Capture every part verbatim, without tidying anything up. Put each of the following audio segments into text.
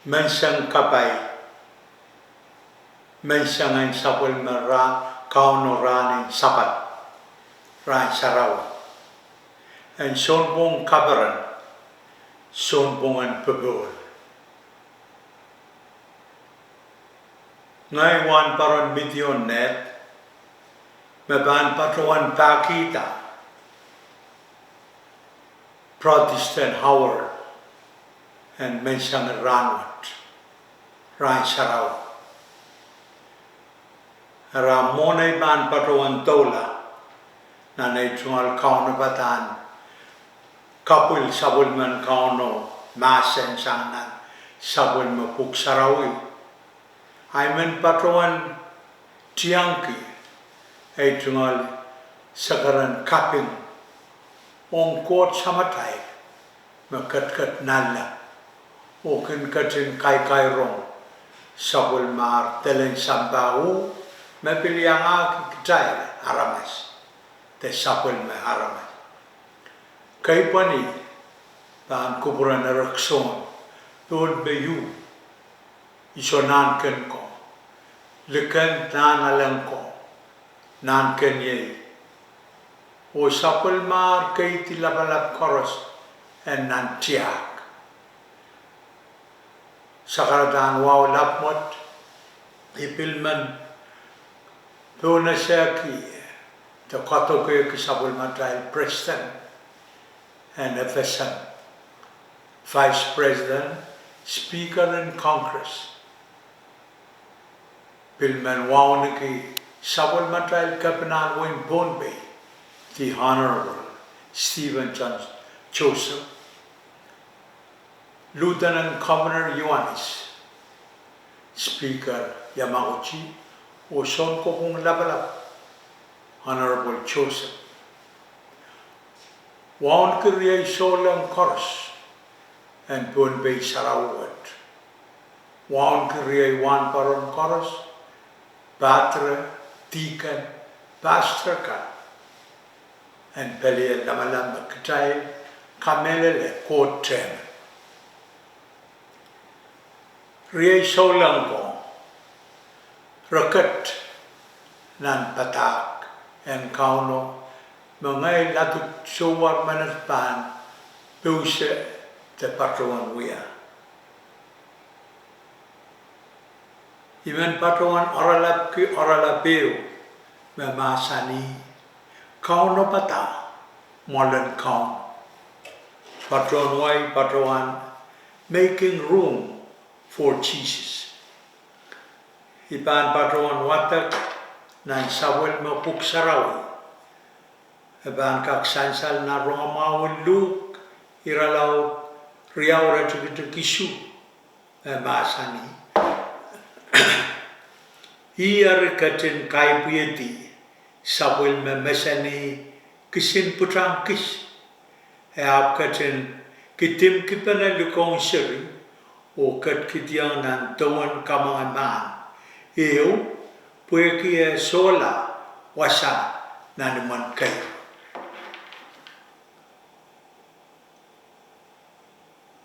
Menseng kapai, menseng en sapwellime Kauno rahn en Sapad, rahn sarawi, en sounpwong kaperen, sounpwong en popohl. Ngehi wahnpoaron Midian Ned, me pahn patohwan pahkihda Protestant Hour en menseng rahnwet, rahn sarawi. Eri mwohn ei pahn patohwan doula nan ei tungoal kaunopadahn kapwil sapwellimen Kauno mahsen sang nan sapwellime Pwuhk Sarawi, ahi men patohwan tiengki ei tungoal sekeren kaping ong Koht Samatail me ketiket nanleng, oh kin ketin kaikairong sapwellimar delen sampah uh, me pil iangahki kitail aramas, de sapwellime aramas. Kei pwehn pahn kupwuren erekiso pohn pei uh, iso nahnken ko, liken nahnalek ko, nahnken iei, oh sapwellimar keidi lapalap koaros en nan tiahk. Sakaradahn wahu lapwet, I pil men pohnese ki de koadoke ki sapwellimatail presiden en FSM, Vice President, Speaker in Congress, pil men wauneki sapwellimatail kepinahn wehin Pohnpei, the Honorable Stephen Johnson Joseph, Lieutenant Governor Ioanis, Speaker Yamaguchi, oh Sounkopwung Lapalap, Honorable Joseph. Wauneki riei souleng koaros en Pohnpei sarawi wet. Wauneki riei wahnpoaron koaros, padre, deacon, pastor kan, en pelien lamalam me kitail kamehlele Koht tehn. Riei souleng ko, re ket nan padahk en Kauno me ngehi laud souwar menet pahn pousehla de patohwan wia. I men patohwan oaralapki oaralap ehu me mahsanih, Kaunopada Mwoalen Kauno. Patohwan wai, patohwan Making Room for Jesus. I pahn patohwan wadek nan sapwellime Pwuhk Sarawi. E pahn kak sansal nan rongamwahu en Luk, irelaud riau, iretikitik isuh, me mahsanih, Ih eri ketin kaipwihedi sapwellime mesenih kisin pwutak kis, e ahpw ketin kidimkipene likoun seri, oh ketikihdiong nan dowen kamwenge mahn ehu, pwehki e sohla wasa nan imwen keir.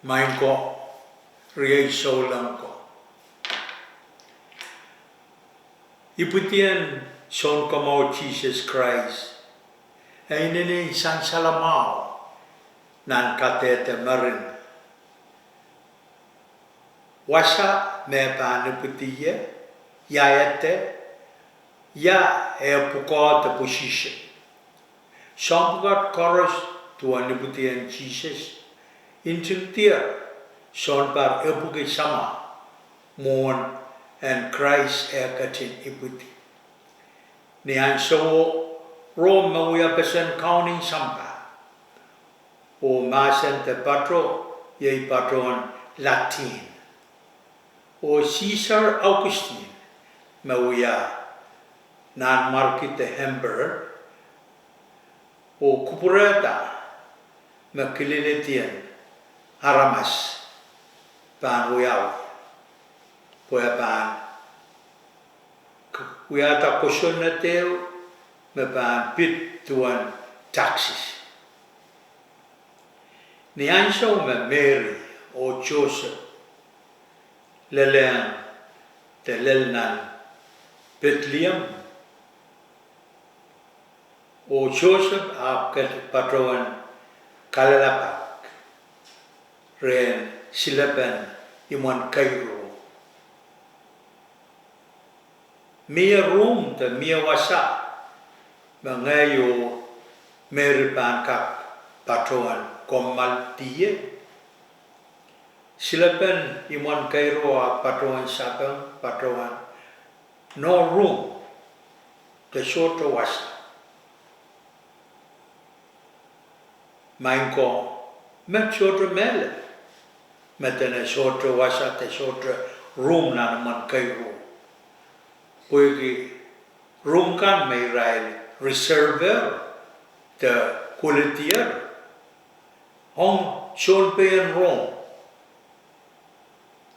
Maing ko, riei souleng ko, ipwidien Sounkomour Sises Krais e inenen sansal mwahu nan kadehde mering. Wasa me pahn ipwidi ie, ia ede, ia eh pwukoa de position. Soahng pwukat koaros duwen ipwidien Sises, ntingdier sounpar epwiki samwa mwohn en Krais eh ketin ipwidi. Ni ansouo, Rom me wiahpeseng kaunen sampah, oh mahsen de pato iei paton Latin, oh Caesar Augustus me wia nanmwarki de emperor, oh kupwurehda me kilelehdiong aramas pahn wiawi, pwe pahn wiahda kosonned ehu me pahn pid duwen taxes. Ni ansou me Meri oh Sosep lelehng de lel nan Pedleem, oh Sosep ahpw ket patohwen kalelapak rehn silepen imwen keiruo. Mie room de mie wasa me ngehi oh Meri pahn kak patohwen kommoal die. Silepen imwen keiruo ahpw patohwen sapeng, patohwen no room de sohte wasa. Maing ko, met sohte mehlel me dene sohte wasa de sohte room nan imwen keiruo. Pwehki room kan me irail reserve-er de koledier ong sounpei en Rom,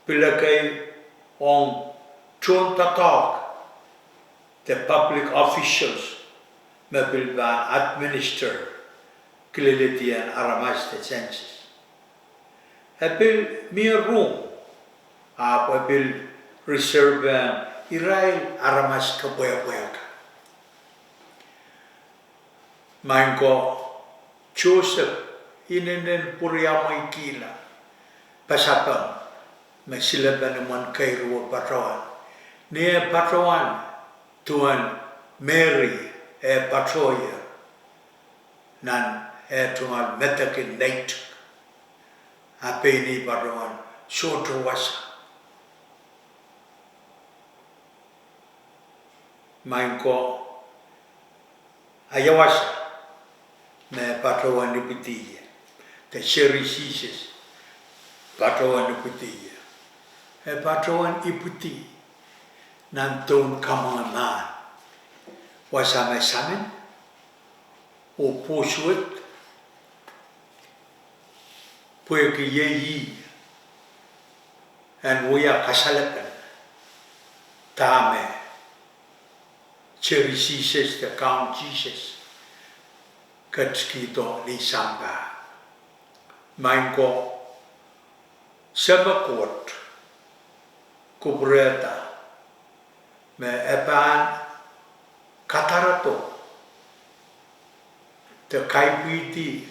pil ekei ong tohndoadoahk de public officials me pil pahn administer kilelediong aramas de census. E pil mie room, ahpw e pil reserve-ehng irail aramas kepwehpwehk. Maing ko, Sosep inenen pwuriamweikihla pasapeng me silepen imwen keiruo patohwan, ni eh patohwan duwen Meri eh patohier nan eh tungoal medek en neitik, a pein ih patohwan sohte wasa. Maing ko, a ia wasa me patohwan ipwidi ie, de seri Sises patohwan ipwidi ie? E patohwan ipwidi nan doun kamwenge mahn, wasa me samin oh pwosuwed, pwehki iei ih en wia kasalepen dahme seri Sises de Kaun Sises ketikihdo nin sampah. Maing ko, Seme Koht kupwurehda me e pahn kadarodo de kaipwidi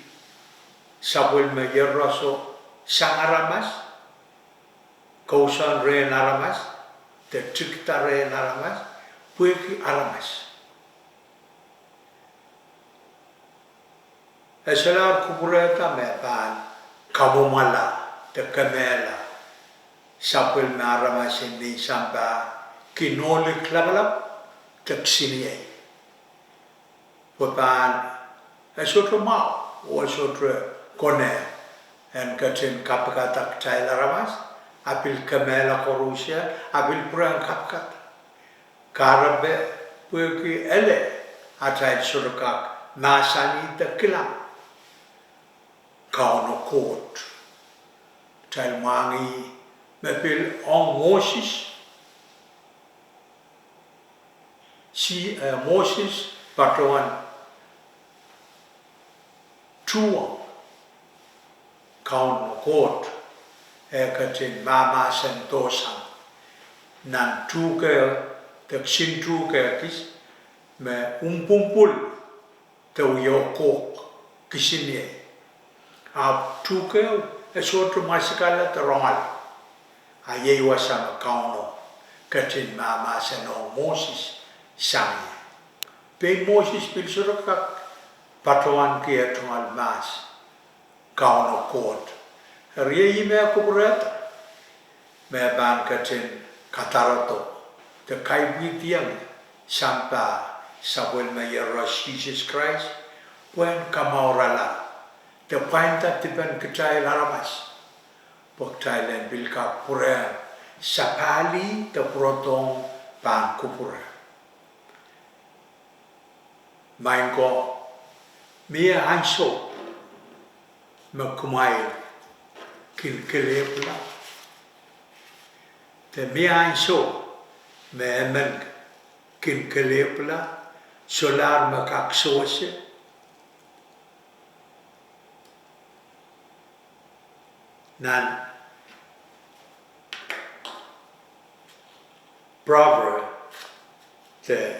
sapwellime iehroso sang aramas, kousoan rehn aramas, de tikida rehn aramas, pwehki aramas. E solahr kupwurehda me pahn kamwomwala de kemehla sapwellime aramas en nin sampah, kin ohlik lapalap de kisiniei. Pwe pahn e sohte mwahu oh e sohte konehng en ketin kapikada kitail aramas, a pil kemehla koarusie, a pil pwurehng kapikada. Kahrepe pwehki ele atail sohte kak mahsanih de kilang Kauno Koht. Kitail mwahngih me pil ong Moses, si, eh, Moses patohwan tuhwong Kauno Koht eh ketin mahmahsendohsang nan tuhke, de kisin tuhke kis, me umpwumpwul de wia kohk kisiniei. Ahpw tuhke e sohte mwasikala de rongala. A iei wasa me Kauno ketin mahmahseno Moses sang ie. Pein Moses pil sohte kak patohwanki eh tungoal mahs Kauno Koht. Eri ih me e kupwurehda me pahn ketin kadarodo de kaipwidiong sampah sapwellime iehros Sises Krais, pwehn kamourala de pwainda dipen kitail aramas, pwe kitail en pil kak pwurehng sapahlih de pwurodohng pahn kupwure. Maing ko, mie ansou me kumwail kin kelehpwla? De mie ansou me emen kin kelehpwla, solahr me kak sewese? Nan Proverb, de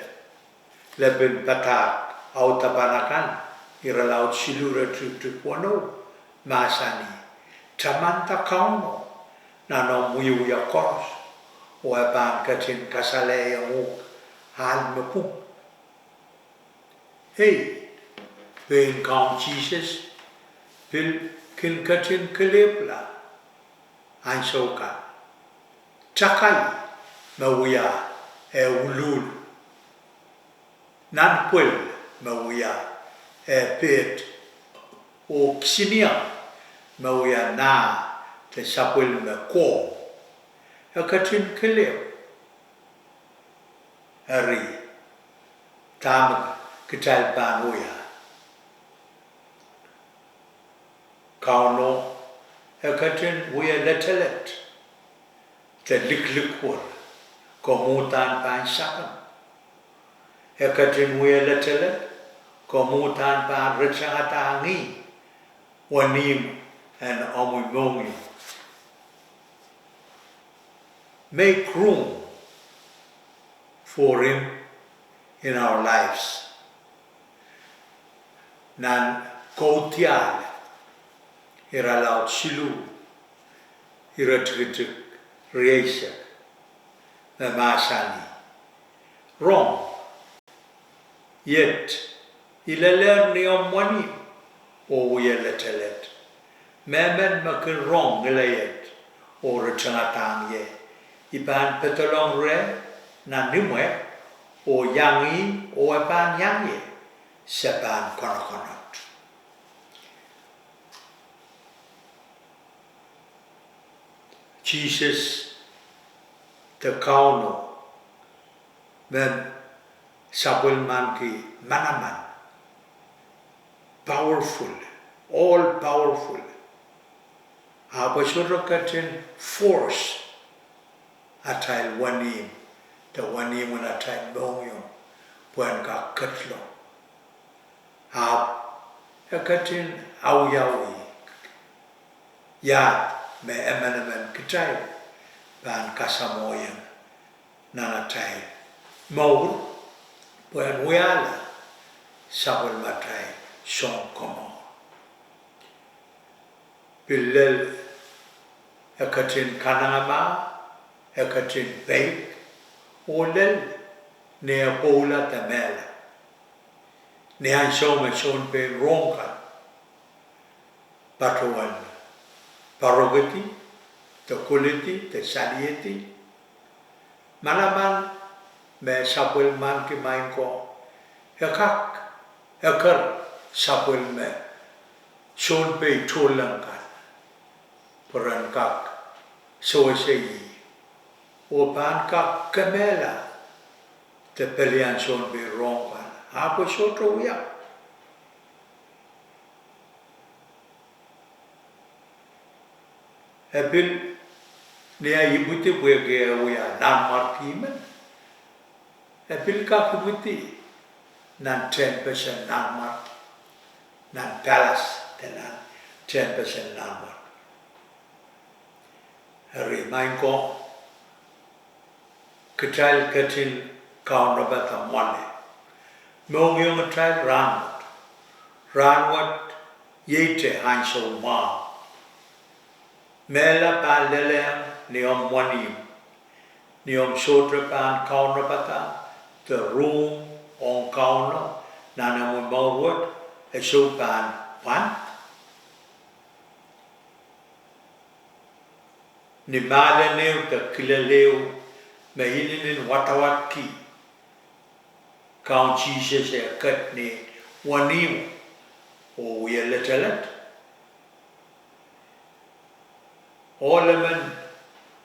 lepin padahk audapan akan, irelaud siluh iretikitik weneu, mahsanih, tamanda Kauno nan omw wiewia koaros, oh e pahn ketin kasalehiong uhk ahl me pwung. Ei, pein Kaun Sises pil kin ketin kelehpwla ansou kan. Takai me wia eh wuluhl, nanpwel me wia eh peht, oh kisinieng me wia nah de sapwellime koh. E ketin kelehpw. Eri, dahme kitail pahn wia? Kauno e ketin wie letelet de likilikwor, komw udahn pahn sapeng. E ketin wie letelet, komw udahn pahn ritingada ih wenihmw en omw mohngiong. Make room for him in our lives. Nan Kaudiahl, irelaud siluh, iretikitik rieisek, me mahsanih, rong, iet, I lelehr ni omw wenihmw oh wie letelet. Mehmen me kin rong ngileiet oh ritingadahng ie, I pahn pedolong reh nan imwe, oh iang ih oh e pahn iang ie, se pahn konokonot. Sises de Kauno me sapwellimanki manaman, powerful, all powerful. Ahpw e sohte ketin force atail wenihmw de wenihmwen atail mohngiong pwehn kak ketlo. Ahpw e ketin awiawih iahd me emenemen kitail pahn kasamwohiong nan atail mour pwehn wiahla sapwellimatail Sounkomour. Pil lel e ketin kanengamah, e ketin peik, oh lel ni e pwoula de mehla. Ni ansou me sounpei rohng kan patohwan poarokedi de koledi de saliedi, manaman me sapwellimanki maing ko, e kak eker sapwellime sounpei tohnleng kan pwe ren kak sewese ih oh pahn kak kemehla de pelian sounpei rohng kan. Ahpw e sohte wia. E pil, ni e ipwidi pwehki e wia nanmwarki men, e pil kak ipwidi nan tehnpesen nanmwarki, nan palace de nan tehnpesen nanmwarki. Eri maing ko, kitail ketin kaunopada mwoale mohngiongitail rahnwet. Rahnwet ieite ansou mwahu. Mehla pahn lelehng ni omw wenihmw ni omw sohte pahn kaunopada de room ong Kauno nan omw mour wet, e sou pahn pwand. Ni mahlen ehu de kilel ehu me inenen wadawadki Kaun Sises eh ket ni wenihmwo oh wie letelet, ohl emen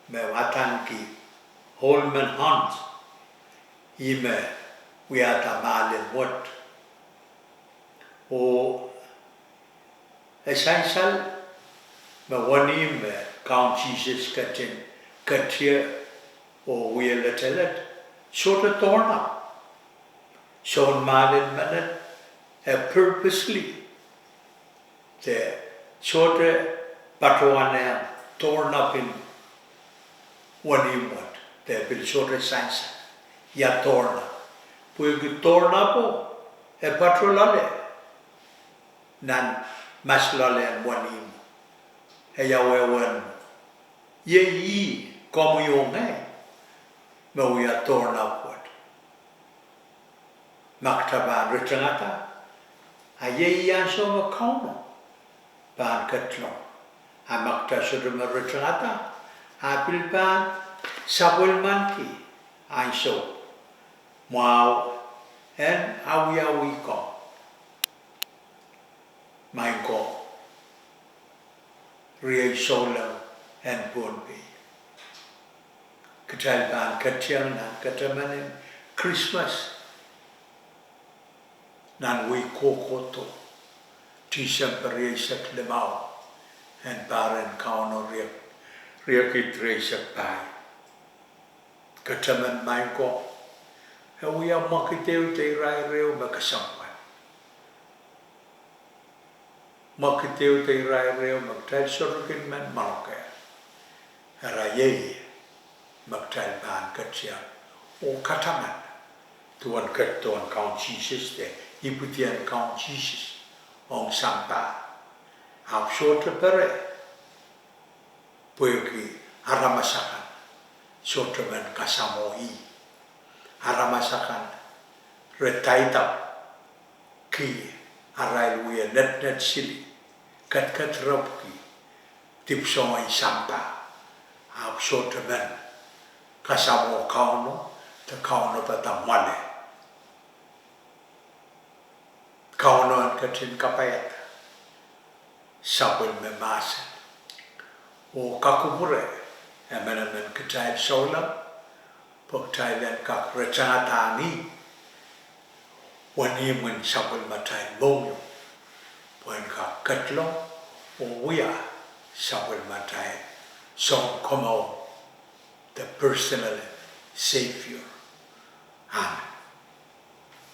me adaneki Holman Hunt, ih me wiahda mahlen wet. Oh e sansal me wenihmw me Kaun Sises ketin ketie oh wie letelet sohte dournap. Soun mahlen menet e purposely de sohte patohwan dournap en wenihmw wet. De pil sohte sansal ia doarna, pwehki doarnapo e patoh loale nan maslolehn wenihmwo, e ia wehwehn mwo. Iei ih komwi oh ngehi me wia doarnap wet. Ma kita pahn ritingada, a iei ih ansou me Kauno pahn ketlong. A ma kita sohte men ritingada, a pil pahn sapwellimanki ansou mwahu en awiawi kan. Maing ko, riei souleng en Pohnpei, kitail pahn ketiong nan ketemen en Krismas nan wihk kohkohdo, Tisempe rieisek limau, en pahr en Kauno, riekid rieisek pahieu. Ketemen, maing ko, e wia mwekid ehu de irair ehu me kesempwal. Mwekid ehu de irair ehu me kitail sohte kin men mwaroke. Eri iei me kitail pahn ketiong oh kataman duwen ketidohn Kaun Sises de ipwidien Kaun Sises ong sampah. Ahpw sohte pere pwehki aramas akan sohte men kasamwo ih. Aramas akan re daidapki arail wie netnet sili, ketiketrepwki dipwisou en sampah, ahpw sohte men kasamwo Kauno de kaunopada mwoale. Kauno en ketin kapaiada sapwellime mahsen oh kakupwure emenemen kitail souleng, pwe kitail en kak ritingada ih wenihmwen sapwellimatail mohngiong, pwe en kak ketlong oh wia sapwellimatail Sounkomour de personal Savior. Amen.